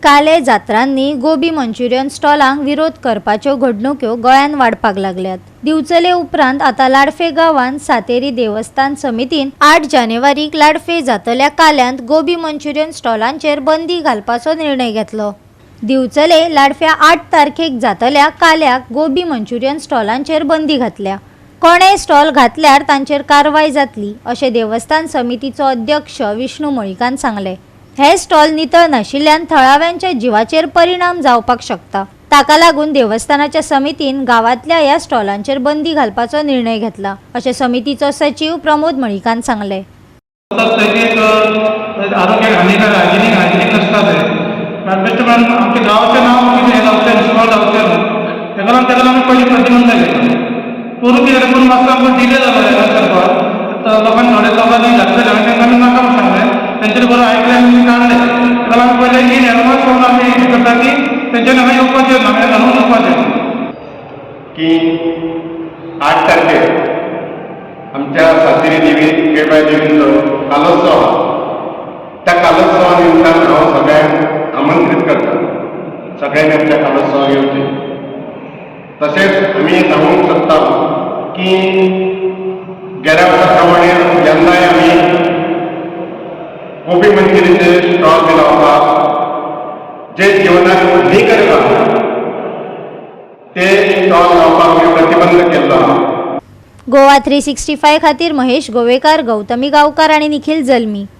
काले जात्रांनी gobi Manchurian स्टॉलांक विरोध करपाच्यो घडणुक्यो गोंयांत वाडपाक लागल्यात. दिवचले उपरांत आतां लाडफे गांवांत सातेरी देवस्थान समितीन 8 जानेवारीक लाडफे जातल्या काल्यांत गोबी मंचुरियन स्टॉलांचेर बंदी घालपाचो निर्णय घेतलो. दिवचले लाडफ्या 8 तारखेक जातल्या काल्याक गोबी मंचुरियन स्टॉलांचेर बंदी घातल्या. कोणेय स्टॉल घातल्यार तांचेर कारवाय जातली, अशें देवस्थान समितीचो अध्यक्ष विष्णू मळिकान सांगलें. हे स्टॉल नितळ नाशिल्ल्यान थळाव्यांच्या जिवाचेर परिणाम जावपाक शकता. ताका लागून देवस्थानाच्या समितीन गांवांतल्या ह्या स्टॉलांचेर बंदी घालपाचो निर्णय घेतला, अशें समितीचो सचीव प्रमोद मळिकान सांगलें. एक आरोग्याक हानिकारक, हायजिनीक हायजिनीक नासता तें. बेश्टें म्हणल्यार आमच्या गांवाचें नांव कितें जावचें, स्टॉल जावचें न्हू. तेका लागून आमी पयलीं प्रतिबंध केलो. पोरूं कितें जालें, पोरूं मातसो आमकां डिले जालो हें करपाक. लोकांनी, थोड्या लोकांनी घातलेलें आनी तांकां आमी नाका म्हूण सांगलें. तेंच्यांनी बरें आयकलें आनी काडलें. तेका लागून पयलें इन एडवान्स करून आमी हें करता की तेंच्यांनी हांगा येवपाचें ना, हांगा घालून येवपाचें. की 8 तारखेक आमच्या सातेरी देवी, केळबाय देवीचो कालोत्सव आहा. त्या कालोत्सवा निमतान हांव सगळ्यांक आमंत्रीत करता, सगळ्यांनी आमच्या कालोत्सवाक येवचें. तशेंच आमी सांगूंक सोदता की गेल्या वर्सा प्रमाणे यंदाय आमी गोबी मंचुरियनचे स्टॉल बी लावपाक, जे जिवनाक हानिकारक आहा ते स्टॉल लावपाक आमी प्रतिबंध केल्लो आहा. गोवा 365 खातीर महेश गोवेकार, गौतमी गांवकार आनी निखिल जल्मी.